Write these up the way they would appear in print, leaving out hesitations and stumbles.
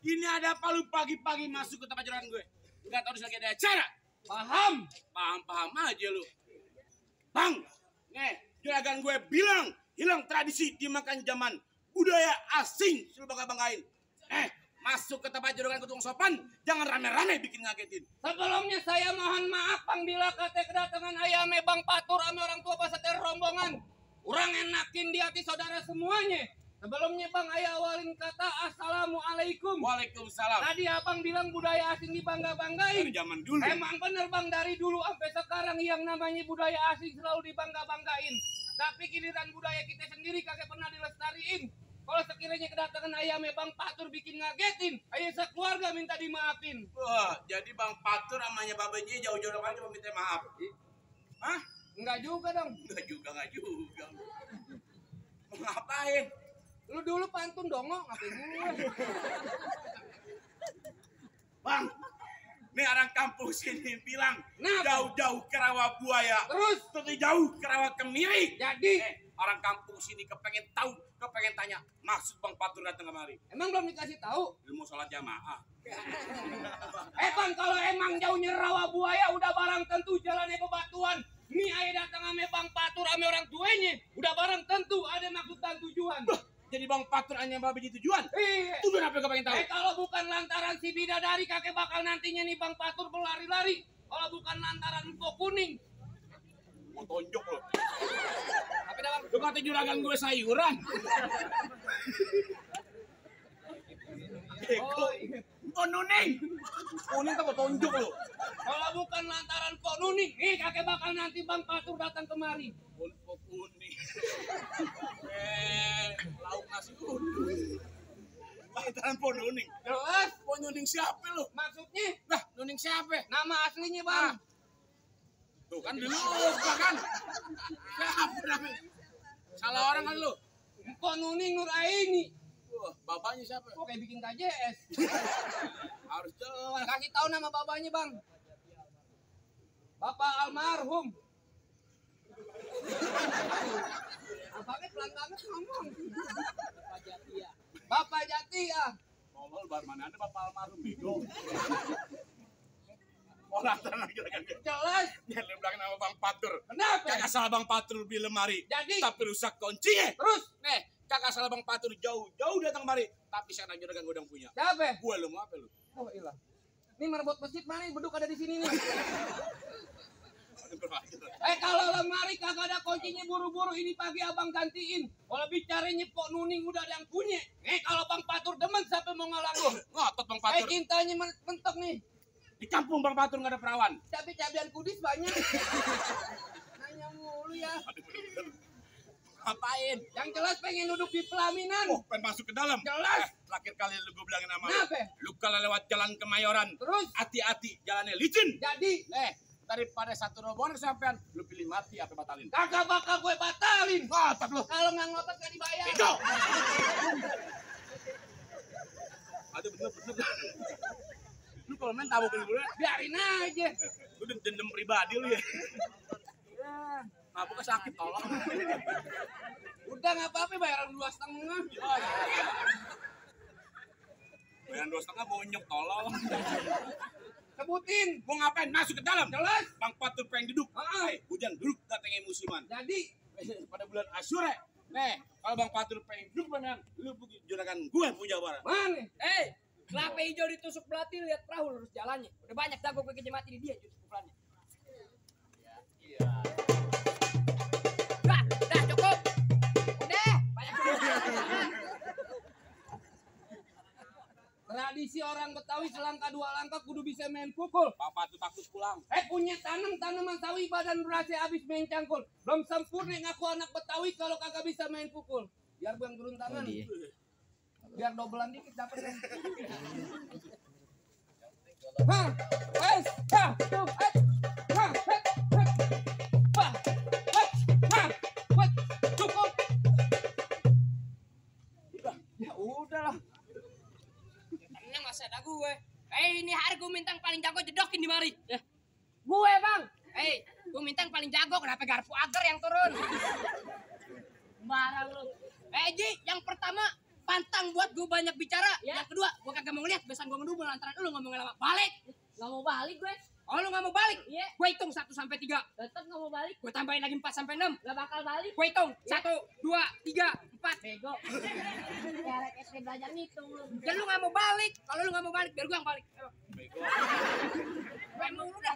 Ini ada apa lu pagi-pagi masuk ke tempat juragan gue? Enggak tahu lagi ada acara. Paham? Paham aja lu. Bang, nih juragan gue bilang hilang tradisi dimakan zaman budaya asing, lu bangga-banggain. Masuk ke tempat juragan ketua sopan, jangan rame-rame bikin ngagetin. Sebelumnya saya mohon maaf bila kata kedatangan ayame Bang Patur ame orang tua pasater rombongan. Urang enakin di hati saudara semuanya. Sebelumnya Bang ayah awalin kata Assalamualaikum. Waalaikumsalam. Tadi abang bilang budaya asing dibangga-banggain. Dari zaman dulu. Emang bener Bang, dari dulu sampai sekarang yang namanya budaya asing selalu dibangga-banggain. Tapi giliran budaya kita sendiri kagak pernah dilestariin. Kalau sekiranya kedatangan ayamnya Bang Patur bikin ngagetin, ayah sekeluarga minta dimaafin. Wah, jadi Bang Patur namanya babanya jauh-jauh kali cuma minta maaf. Hah? Enggak juga dong. Enggak juga. Mau ngapain? Lu dulu pantun dongo, ngapain gue? Bang, nih orang kampung sini bilang Kenapa? jauh-jauh ke rawa buaya. Terus jauh ke rawa kemiri. jadi Orang kampung sini kepengen tahu, kepengen tanya maksud Bang Patur datang kemari. emang belum dikasih tahu? Ilmu sholat jamaah. Bang, kalau emang jauhnya rawa buaya udah barang tentu jalannya bebatuan. Nih ayah datang ame Bang Patur ame orang tuanya, udah barang tentu ada maksud dan tujuan. Jadi Bang Patur hanya babi tujuan? Iya. Tujuan apa yang kepengen tahu? Kalau bukan lantaran si bidadari kakek bakal nantinya nih Bang Patur berlari-lari. Kalau bukan lantaran empok kuning. Mau tonjok lo. Apa dah Bang? Lu kata juragan gue sayuran. Oh Nuning. Nuning tak mau tonjok lo. Kalau bukan lantaran Pok Nuning, kakek bakal nanti Bang Patur datang kemari. Pok kuning. Lauk nasi kuning. Lantaran Pok Nuning. Jelas? Pok Nuning siapa lo? Maksudnya? Lah, Nuning siapa? Nama aslinya Bang. Tuh kan dulu kan. Siapa namanya? Salah orang kan lo. Pok Nuning Nur Aini. Wah, bapaknya siapa? Kok kayak bikin KJS? Harus jelas. Kasih tahu nama bapaknya Bang. Bapak almarhum. Abangnya pelan banget ngomong. Bapak Jatia. Bapak Jatia. Ngomong bar mana ada bapak almarhum bego. Orang lagi kan. Jelas. Jangan bilang nama Bang Patur. Kenapa? Kagak salah Bang Patur di lemari. Jadi? Tapi rusak kuncinya. Terus? Nih, kagak salah Bang Patur jauh-jauh datang kemari. Tapi saya juragan gue udah punya. Siapa? Gue lu mau apa lu? Oh ilah. Ini marbot masjid mana yang beduk ada di sini nih? Kalau lemari kagak ada kuncinya buru-buru ini pagi abang gantiin. Kalau bicaranya Pok Nuning udah ada yang punya. Kalau Bang Patur demen sampai mau ngalang lu. Ngotot Bang Patur. Cintanya mentok nih. Di kampung Bang Patur nggak ada perawan. Cabai-cabian kudis banyak. Nanya mulu ya. Ngapain? Yang jelas pengen duduk di pelaminan. Oh, pengen masuk ke dalam. Jelas. Terakhir kali lu gue bilangin sama lu. Kenapa? Lu kalau lewat jalan Kemayoran, Terus? hati-hati, jalannya licin. Jadi, Daripada satu rombongan sampean, lu pilih mati apa batalin? kagak bakal gue batalin. Ngotot lu. Kalau nggak ngotot nggak dibayar. Bego. Aduh bener. Lu kalau main tabukin gue, Biarin aja. lu dendam pribadi lu ya. Nah, bukan sakit tolong. Udah nggak apa-apa bayaran 2,5. Bayaran 2,5 bonyok tolong. Sebutin. Mau ngapain? Masuk ke dalam. Jelas. Bang Patur pengen duduk. Hujan duduk datangnya musiman. Jadi, Pada bulan Asyura. Kalau Bang Patur pengen duduk mana? Lu juragan gue punya barang. mana? Kelapa hijau ditusuk belati, lihat perahu lurus jalannya. Udah banyak jago gue mati di dia justru pukulannya. Udah cukup. Udah, banyak cukup. Tradisi orang Betawi selangkah dua langkah kudu bisa main pukul. Bapak tuh takut pulang. Punya tanaman sawi badan berasa habis main cangkul. Belum sempurna ngaku anak Betawi kalau kagak bisa main pukul. Biar bang turun tangan. Biar dobelan dikit dapet kan. Cukup. Ya udahlah. Tenang masih ada gue. Ini hari gue minta yang paling jago jedokin di mari. Gue bang. Gue minta yang paling jago, kenapa garpu agar yang turun? Barang lu. Ji, yang pertama pantang buat gue banyak bicara. Ya. Yang kedua, gue kagak mau ngeliat. Besan gue ngedumel lantaran lu ngomongin lama. Balik. Gak mau balik gue. Oh lu gak mau balik? Iya. Gue hitung 1 sampai 3. Tetep gak mau balik. Gue tambahin lagi 4 sampai 6. Gak bakal balik. Gue hitung Ya. 1, 2, 3, 4. Bego. Kayak SD belajar ngitung lu. Dan lu gak mau balik. Kalau lu gak mau balik, biar gue yang balik. Ayo. Gue mau lu dah.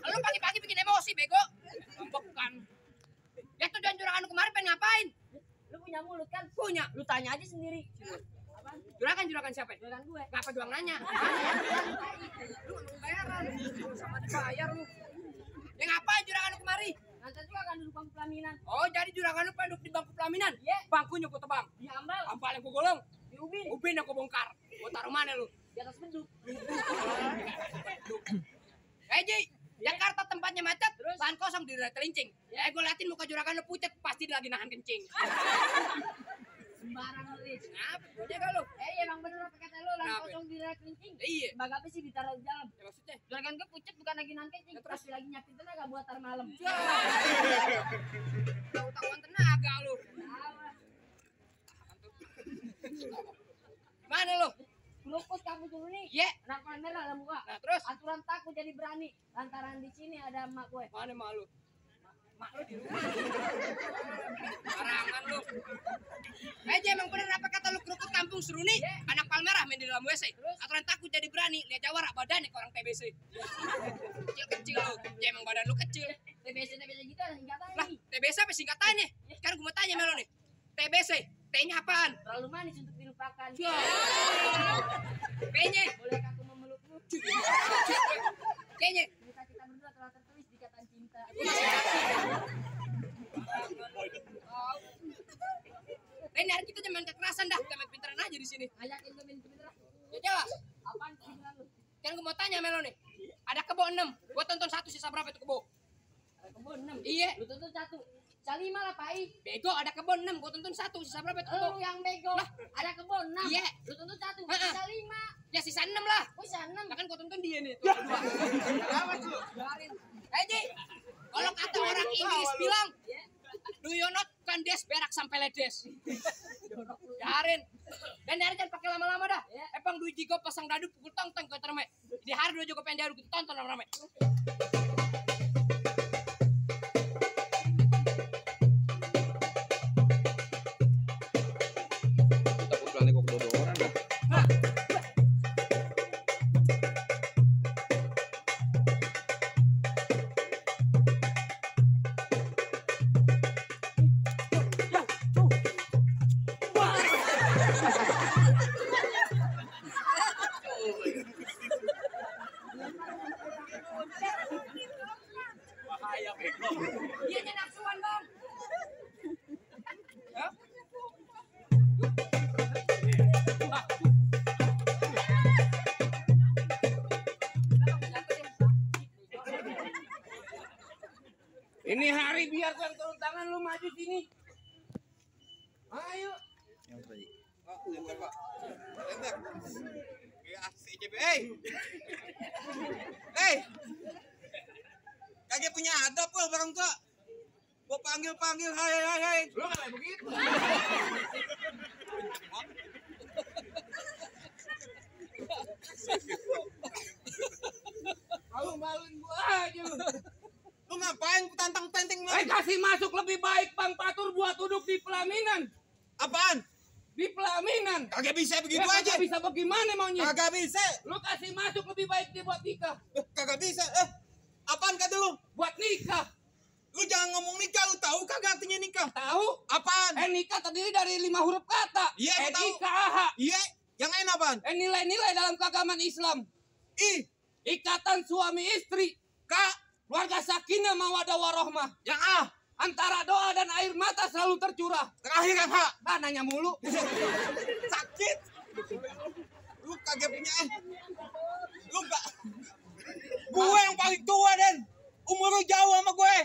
Lu pagi-pagi bikin emosi, bego. Ngambekkan. Ya tujuan juragan lu kemarin pengen ngapain? Lu punya mulut kan? Punya. Lu tanya aja sendiri. Juragan siapa? Juragan gue. Ngapa doang nanya? Lu ngomong bayaran. Sama dibayar lu. Ya ngapain juragan lu kemari? Nanti juga akan duduk bangku pelaminan. Oh, jadi juragan lu pengen duduk di bangku pelaminan? Iya. Bangkunya gua tebang. Diambal. Ampal yang gua golong. Di ubin. Ubin yang gua bongkar. Gua taruh mana lu? Di atas beduk. Ji, Jakarta tempatnya macet, lahan kosong di daerah Telincing. Gua liatin muka juragan lu pucat, pasti dia lagi nahan kencing. Sembarang lu Riz. Kenapa? Gua jaga lu. Emang bener apa kata lu? Lang Kenapa? kosong di daerah Kelincing. Iya. Sebagai apa sih ditaruh di dalam? Ya maksudnya? Juragan gue pucet bukan lagi nahan kencing. Ya, terus? Tapi lagi nyakin tenaga buat tar malam. Tahu-tahuan tenaga lu. Mana lu? Lupus kamu dulu nih. Iya. Anak paling merah dalam muka. Nah, terus? Aturan takut jadi berani. Lantaran di sini ada emak gue. Mana mak lu? Mak lu di rumah. Barangan lu. Emang bener apa kata lu kerukut kampung seru nih? Anak Palmerah main di dalam WC. Aturan takut jadi berani. Lihat jawara badannya ke orang TBC. Kecil-kecil lu. Ya emang badan lu kecil. TBC gitu ada singkatan Lah, nih. TBC apa singkatannya? Sekarang gue mau tanya sama lu nih. TBC, T-nya apaan? Terlalu manis untuk dilupakan. P-nya? Boleh aku memelukmu? C-nya? Cerita kita berdua telah tertulis di ikatan cinta. Ini hari kita jangan main kekerasan dah. Kita main pinteran aja di sini. Ajakin gue main pinter. Ya jelas. Apaan sih bilang lu? Kan gue mau tanya sama lu nih. Ada kebo 6. Gue tonton 1 sisa berapa itu kebo? Ada kebun 6. Iya. Lu tuntut 1. Sisa 5 lah, Pai. Bego ada kebun 6. Gue tonton 1 sisa berapa itu kebo? Lu yang bego. Ada kebun 6. Iya. Lu tuntut 1. Heeh. Sisa 5. Ya sisa 6 lah. Kok sisa 6? Nah kan gue tonton dia nih. Tuh, kedua. Biarin. Ji, kalau kata orang Inggris bilang, do you not can des berak sampai ledes. Biarin. Dan hari jangan pakai lama-lama dah. Epang duit jigo pasang dadu pukul tong-tong ke terme. Di hari dua juga pengen diadu kita tonton rame-rame. Dia nafsuan, Bang. Ini hari biar gua turun tangan, lu maju sini. Ayo. Lempar, Pak. Lempar. Kayak asik CB. Hei. Kagak punya adab lo barang tua. Gua panggil, hai. Lu kayak begitu. Malu-maluin gua aja lu. Lu ngapain ku tantang-tenteng lu? Kasih masuk lebih baik Bang Patur buat duduk di pelaminan. Apaan? Di pelaminan. Kagak bisa begitu Ya, aja. kagak bisa bagaimana maunya? Kagak bisa. Lu kasih masuk lebih baik dia buat nikah. Kagak bisa. Apaan kata lu? Buat nikah. Lu jangan ngomong nikah, lu tahu kagak artinya nikah? Tahu? Apaan? Nikah terdiri dari 5 huruf kata. Iya, gua tahu. Nikah. Iya, yang lain apaan? Nilai-nilai dalam keagamaan Islam. Ikatan suami istri. Kak, Keluarga sakinah mawadah warohmah. yang A. Antara doa dan air mata selalu tercurah. Terakhir yang H. Nanya mulu. Sakit. Lu kagak punya Lu gak. Gue yang paling tua Dan. Umur lu jauh sama gue.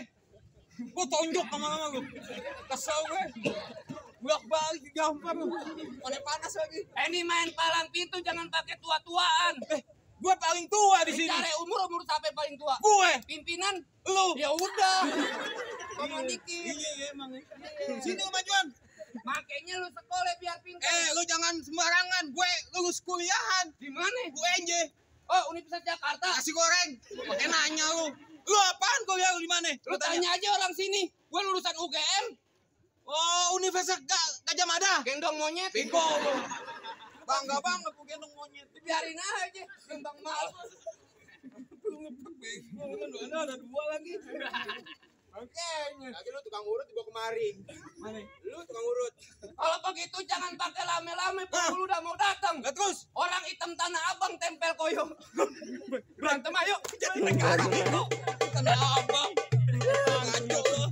Gue tonjok sama lu. Kesel gue. Bolak-balik gampar lu. Mana panas lagi. Ini main palang pintu jangan pakai tua-tuaan. Gue paling tua di sini. Cari umur sampai paling tua. Gue. Pimpinan Lu. ya udah. Ngomong dikit. Iya emang. Sini kemajuan. Makanya lu sekolah biar pintar. Lu jangan sembarangan. Gue lulus kuliahan. Di mana? UNJ. Oh, Universitas Jakarta. Nasi goreng. Pakai nanya lu. Lu apaan kuliah lu di mana? Lu tanya aja orang sini. Gue lulusan UGM. Oh, Universitas Gajah Mada. Gendong monyet. Bego lu. Bangga banget gue gendong monyet. Biarin aja. Gembang mal. Ada dua lagi. Makanya. Lagi lu tukang urut dibawa kemari. Mana? Lu tukang urut. Kalau begitu jangan pakai lame-lame. Penghulu udah mau datang. Lah terus. Orang hitam tanah abang tempel koyo. Berantem ayo. Jadi negara itu. Tanah abang. Ngaco lu.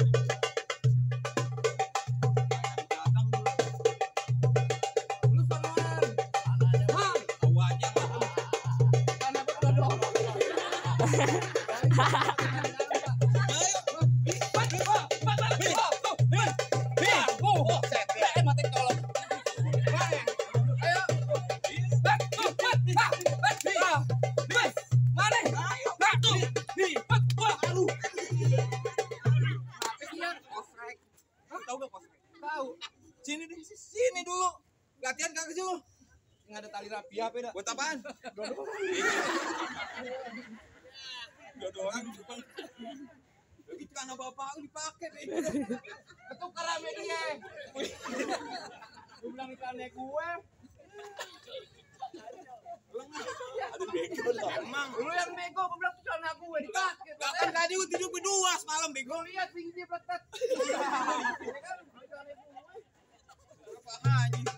Lu sonoan. Hah? Tahu aja lu. Tanah berdodo. Ayo. Mati tolong. Ayo. Mana? Ayo. Tahu gak kos? Tahu. Sini dulu. Latihan kagak sih lu? Nggak ada tali rapi apa dah? Buat apaan? Dodoran. Lagi karena bapak lu dipakai deh. Ketukar rame dia. Gue bilang ikannya gue. Aduh bego lu. Emang. Lu yang bego, gue bilang itu celana gue dipakai. Bahkan tadi lu tidur berdua semalam bego. Gue lihat tinggi dia pletet. Apaan ini?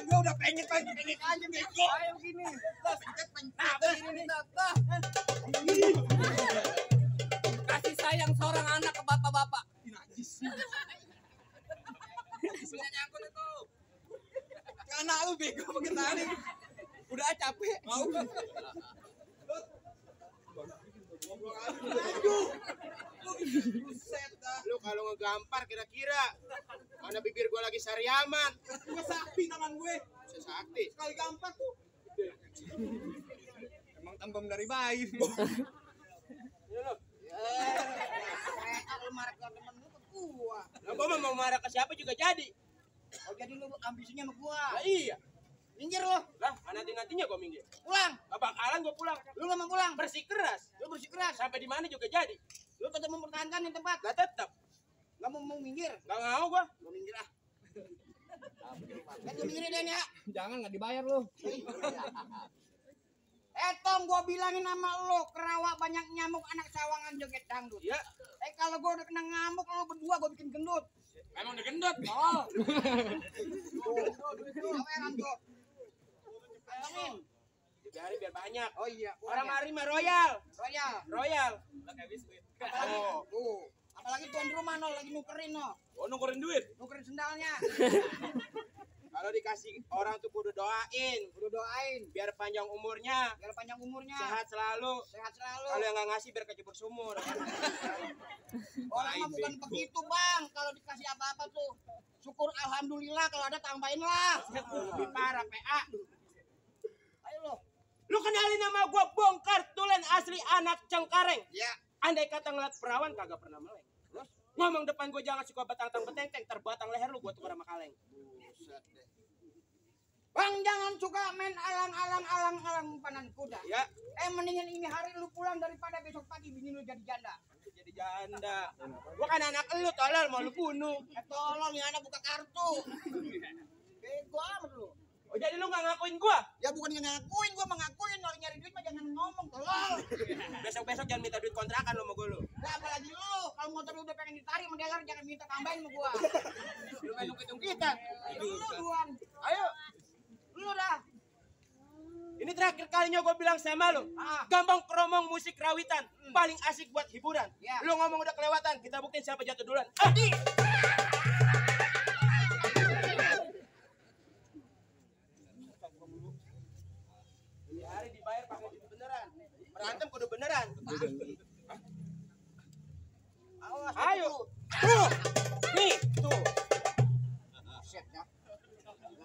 Gue udah pengen aja bego. Ayo begini. Nah, Begini kasih sayang seorang anak ke bapak-bapak. Bisa nyangkut itu. Karena lu bego pakai tali. Udah capek. Mau. Buset dah. Lu kalau ngegampar kira-kira mana bibir gua lagi sariaman. Gue sakti tangan gue. Bisa sakti. Sekali gampar tuh. Emang tambam dari bayi. Lu marah ke temen lu ke gua. Lah gua mau marah ke siapa juga jadi. Oh jadi lu ambisinya sama gua. Lah iya. Minggir lu. Lah, nanti-nantinya gua minggir. Pulang. Gak bakalan gua pulang. Lu nggak mau pulang. Bersikeras. Lu bersikeras. Sampai di mana juga jadi. Lu tetap mempertahankan yang tempat. Lah tetap. Nggak mau minggir. Gak mau gua. Gua minggir ah. Gua minggir Den ya. Jangan nggak dibayar lu. Tom belum gua bilangin sama lo, Kerawak banyak nyamuk, anak sawangan joget dangdut. Ya, Kalau gua udah kena ngamuk, lo berdua gua bikin gendut. emang udah gendut. Oh. Saweran tuh. Tolongin. Biarin biar banyak. Oh iya. Orang mari mah royal. Royal. Royal. Tuh. Apalagi tuan rumah no lagi nukerin no. Oh, nukerin duit. Nukerin sendalnya. Kalau dikasih orang tuh kudu doain. Udah doain. Biar panjang umurnya. Biar panjang umurnya. Sehat selalu. Sehat selalu. Kalau yang nggak ngasih biar kecebur sumur. Orang mah bukan begitu bang. Kalau dikasih apa-apa tuh. Syukur alhamdulillah, kalau ada tambahin lah. Lebih parah PA. Ayo lo. Lu kenalin nama gua Bongkar Tulen asli anak Cengkareng. Ya. Andai kata ngeliat perawan kagak pernah meleng. Terus ngomong depan gua jangan suka batang betenteng, terbatang leher lu gua tukar sama kaleng. Buset deh. Bang jangan suka main alang-alang panan kuda. Ya, Mendingan ini hari lu pulang daripada besok pagi bini lu jadi janda. jadi janda. Gua kan anak lu tolol mau lu bunuh. Tolong nih anak buka kartu. Bego amat lu. Oh jadi lu nggak ngakuin gua? Ya bukan ngakuin, gua mengakuin. Kalau nyari duit mah jangan ngomong, tolong. Besok-besok jangan minta duit kontrakan lu sama gua lu. Nah, apalagi lu, kalau motor lu udah pengen ditarik sama dealer jangan minta tambahin sama gua. Lu main ungkit-ungkitan. Lu duluan. Ayo, Lu dah. ini terakhir kalinya gua bilang sama lu. Gampang keromong musik rawitan, paling asik buat hiburan. Ya. Lu ngomong udah kelewatan, kita buktiin siapa jatuh duluan. Ini hari dibayar pakai duit beneran. Berantem kudu beneran. Awas. Ayo. Tuh. Nih, tuh. Buset ya.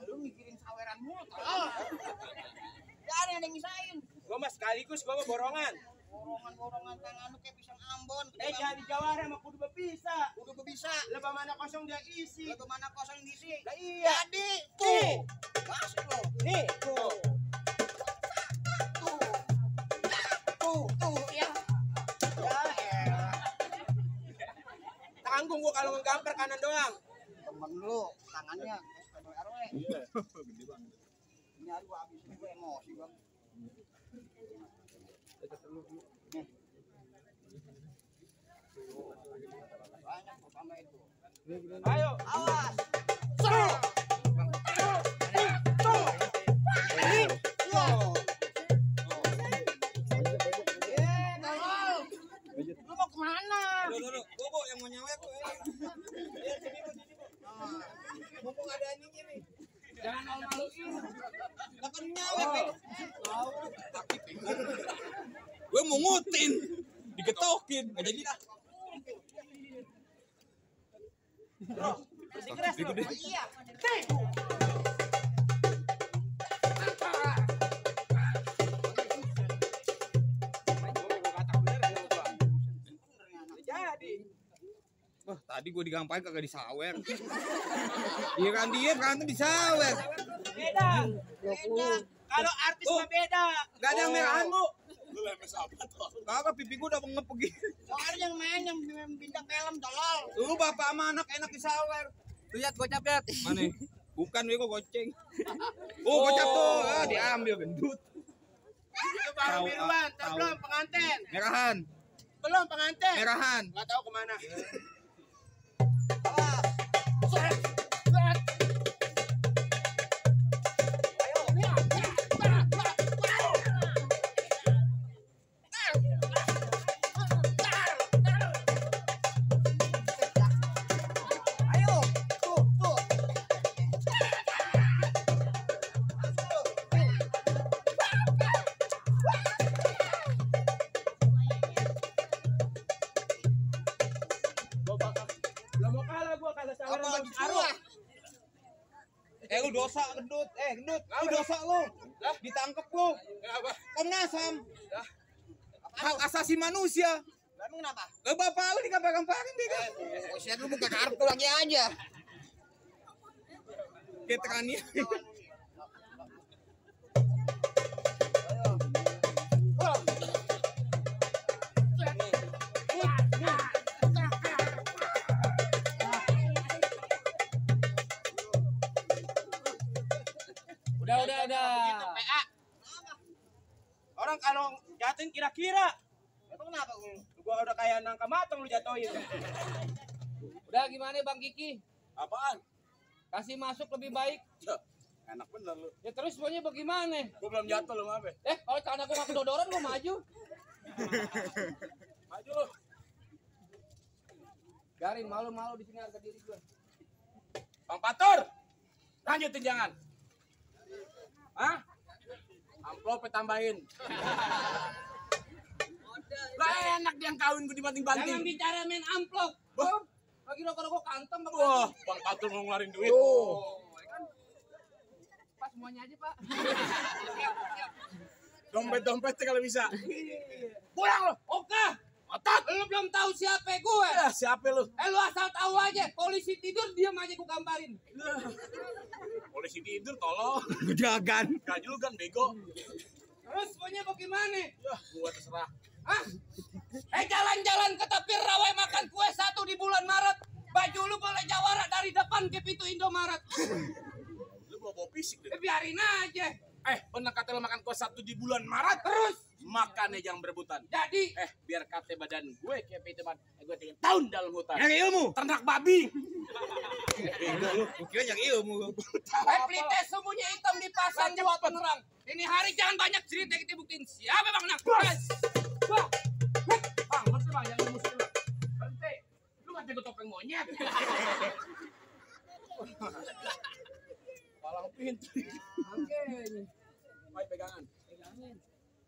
Lalu mikirin saweran mulu, tolong. Gak ada yang ngisain. Gua mah sekaligus gua mah borongan. Borongan tangan lu kayak pisang Ambon. Jangan dijawara sama kudu berpisah. Udah bisa. Lebah mana kosong dia isi. Lagu mana kosong diisi. Lah iya. Jadi Nih. tuh. Masuk lo. Nih, tuh. Tuh ya. Ya elah. Tanggung gua kalau ngegamper kanan doang. Temen lu tangannya SPBRW. Iya. Ini hari gua habisin gua emosi bang. Nih. Banyak gua sama itu. Ayo. Awas. Tuh. Tuh. Nih. Wow. Tolong. Lu mau kemana? Bobo yang mau nyawet tuh. Mumpung ada ininya nih. Jangan malu-maluin. Kan nyawet. Gue mau ngutin. Digetokin. Gak jadi dah. Bro, bersih keras bro. Oh, iya. Jadi. Wah, tadi gue digampain kagak disawer. Iya kan dia berantem disawer. Beda. Kalau artis mah beda. Gak ada yang merahan, Bu. Lu lemes apa tuh? Kagak pipi gue udah ngep begini. Soalnya yang main yang bintang film tolol. Lu bapak sama anak enak disawer. Lihat gocap lihat. Mana? Bukan gue goceng. Oh, gocap tuh. Ah, diambil gendut. Itu baru Tahu, biruan, tahu. belum pengantin. Merahan. Belum pengantin. Merahan. Nggak tahu kemana. Ayo, tuh. Belum mau kalah gua kalau saweran Apa lagi bagus gua? Lu dosa gendut. Gendut, lu dosa lu. Ditangkep lu. Kenapa? Komnas HAM. Hak asasi manusia. Emang kenapa? Lah bapak lu digampar-gamparin dia kan. Buset lu buka kartu lagi aja. Kita kan ya. Udah. Gitu, PA. Orang orang kalau jatuhin kira-kira. Itu kenapa gua udah kayak nangka matang lu jatuhin. Udah gimana Bang Kiki? Apaan? Kasih masuk lebih baik. Ya, enak bener lu. Ya terus maunya bagaimana? Gua belum jatuh lu maaf ya. Kalau celana gue gak kedodoran gue maju. Maju lu. Garing malu-malu di sini harga diri gue. Bang Patur. Lanjutin jangan. Hah? Amplopnya tambahin. Lah enak dia yang kawin gue dibanting-banting. Jangan bicara main amplop. Wah. Lagi rokok-rokok kantong Bang. Wah, Bang Patur mau ngeluarin duit. Pak semuanya aja Pak. Dompet-dompetnya kalau bisa. Pulang lu. Oke. Otot. Lu belum tahu siapa gue. Ya, siapa lu? Lu asal tahu aja. Polisi tidur diam aja gue gambarin. Polisi tidur tolong. Gudagan. Gaji lu kan bego. Terus maunya bagaimana? Ya, gua terserah. Hah? Jalan-jalan ke tepi rawa makan kue 1 di bulan Maret. Baju lu boleh jawara dari depan ke pintu Indomaret. Lu bawa fisik deh. Biarin aja. Bener kata lu makan kue 1 di bulan Maret. Terus Makannya jangan berebutan. jadi Biar kata badan gue kayak piteman. Gue 3 tahun dalam hutan. Yang ilmu. Ternak babi. Lu kira yang ilmu. pelite semuanya hitam dipasang buat penerang. Ini hari jangan banyak cerita kita buktiin siapa Bang Nak. Wah. Bang, ngerti bang yang ilmu sih lu. Berhenti. Lu nggak jago topeng monyet. Palang pintu. Baik pegangan.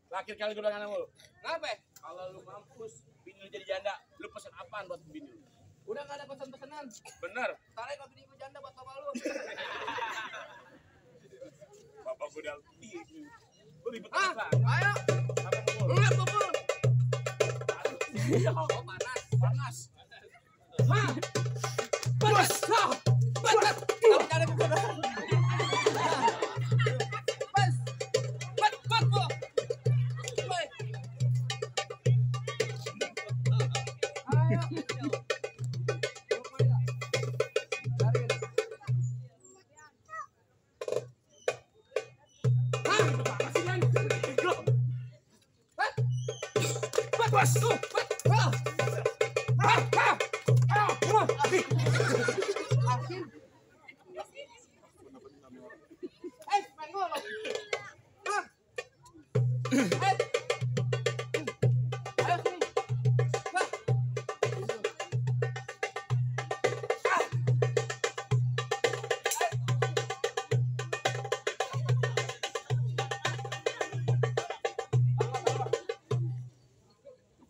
Terakhir kali gue udah ngana lu. Ngapa? Kalau lu mampus, bini lu jadi janda, lu pesen apaan buat bini lu? Udah gak ada pesan-pesanan. Bener. Tarik kalau bini gue janda buat bapak lu. Bapak gue udah lu ribet Ah, banget. ayo. Apa mukul? Enggak pukul. Oh, panas, panas. Hah? Panas. Panas. Kamu cari pukul.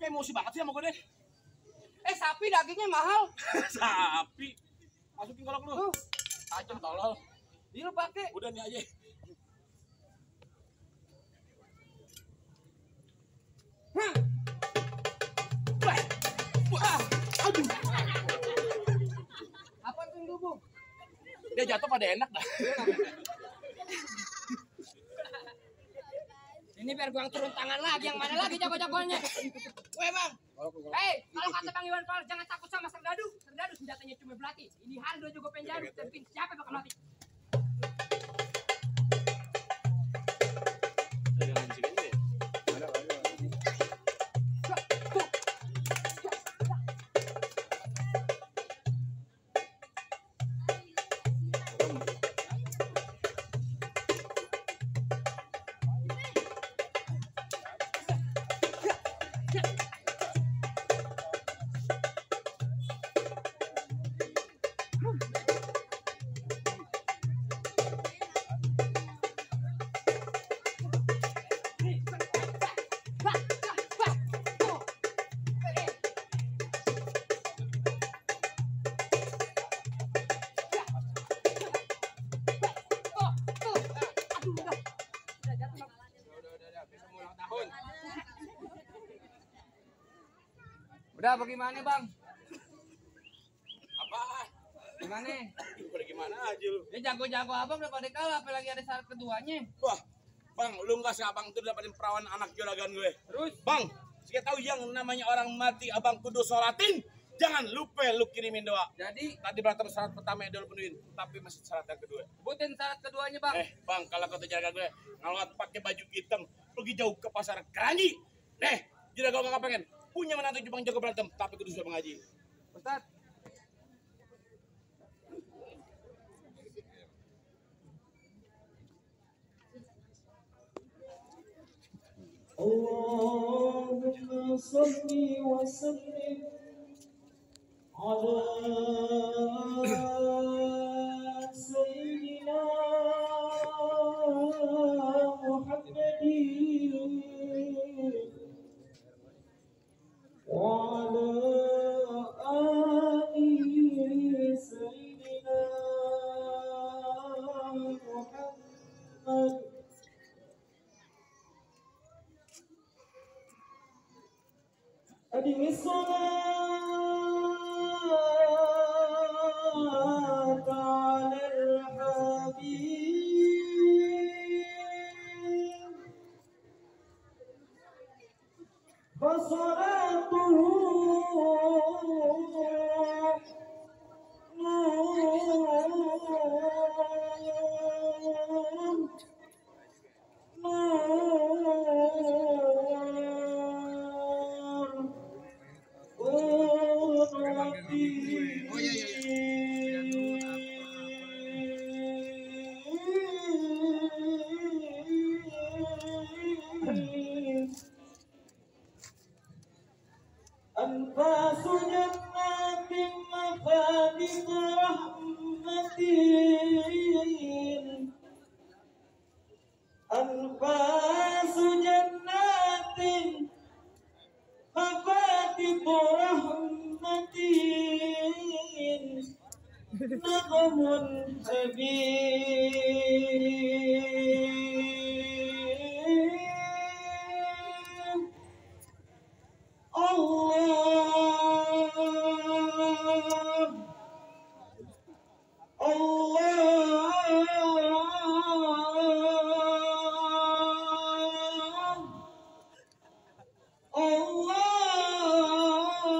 Emosi banget sih sama gue deh. Sapi dagingnya mahal. Sapi. Masukin kolok lu. Tajam tolol. Ini lu pakai. Udah nih aja. Wah. Aduh. Apa tuh yang dubung? Dia jatuh pada enak dah. Ini biar gua yang turun tangan lagi, yang mana lagi jago-jagoannya. Weh bang. Kalau kata Bang Iwan Fals jangan takut sama serdadu. Serdadu senjatanya cuma belati. Ini hari dua juga penjadu. Tapi siapa yang bakal mati? Udah bagaimana Bang? Apaan? Gimana? Udah gimana aja lu? Dia jago-jago abang udah pada kalah, apalagi ada syarat keduanya. Wah, Bang, lu nggak sih abang tuh dapetin perawan anak juragan gue? Terus? Bang, saya tahu yang namanya orang mati abang kudu sholatin. Jangan lupa lu kirimin doa. Jadi Tadi berantem syarat pertama yang dulu penuhin, tapi masih syarat yang kedua. sebutin syarat keduanya bang. Bang, kalau kata juragan gue, ngelawat pakai baju hitam, pergi jauh ke pasar Keranji. Juragan gue nggak pengen punya menantu Jepang jago berantem, tapi kudu sudah mengaji. Ustad. اللهم صل وسلم على سيدنا محمد وعلى آل سيدنا محمد أدم الصلاة على الحبيب فصلاته أنفاس جنات مفاتح رحمة أنفاس جنات مفاتح رحمة نغم حبيب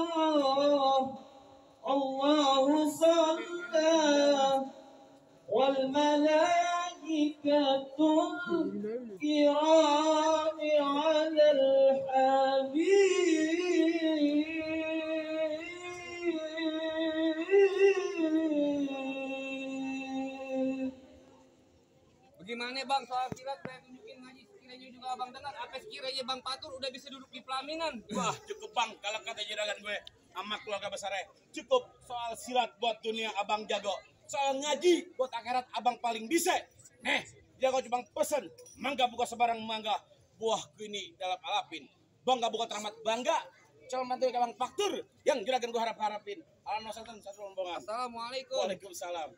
الله الله صلى والملائكة الكرام على الحبيب. Bagaimana bang soal silat saya tunjukin ngaji sekiranya juga abang dengar. Apa sekiranya bang Patur udah bisa duduk di pelaminan? Wah, cukup bang, kalau kata juragan gue sama keluarga besarnya, cukup soal silat buat dunia abang jago. Soal ngaji buat akhirat abang paling bisa. Jago cuma pesen, mangga buka sebarang mangga, buah gini dalam alapin. Bangga buka teramat bangga, calon mantu abang Faktur yang juragan gue harapin. Alhamdulillah, satu rombongan. Assalamualaikum. Waalaikumsalam.